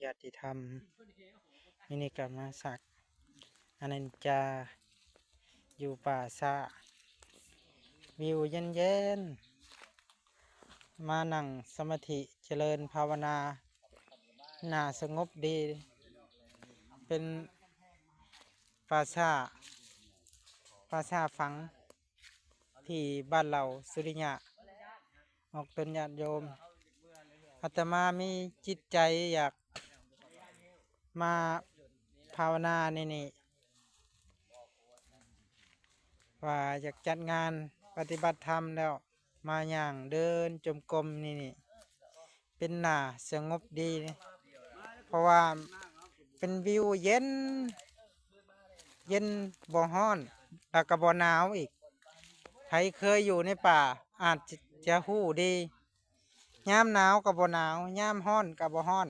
ຍາດຕິທຳ ມີນິກຳມາສັກ ອານັນຈາ ຢູ່ປ່າຊ້າ ວິວເຢັນໆ ມານັ່ງສະມາທິຈະເລີນພາວະນາ ໜ້າສະຫງົບດີ ເປັນປ່າຊ້າ ປ່າຊ້າຝັງ ທີ່ບ້ານເຫຼົ່າສຸລິຍະ ອອກຕົນຍາດໂຍມ. ອາດຕະມາມີຈິດໃຈຢາກມາພາວະນາໃນນີ້ ວ່າຢາກຈັດງານປະຕິບັດທຳແລ້ວ ມາຍ່າງເດີນຈົມກົມໃນນີ້ ເປັນໜ້າສະຫງົບດີ ເພາະວ່າເປັນວິວເຢັນ ເຢັນ ບໍ່ຮ້ອນ ແລ້ວກໍບໍ່ໜາວອີກ. ໃຜເຄີຍຢູ່ໃນປ່າອາດຈະ ຈະຮູ້ດີ ຍາມໜາວກໍບໍ່ໜາວ ຍາມຮ້ອນກໍບໍ່ຮ້ອນ.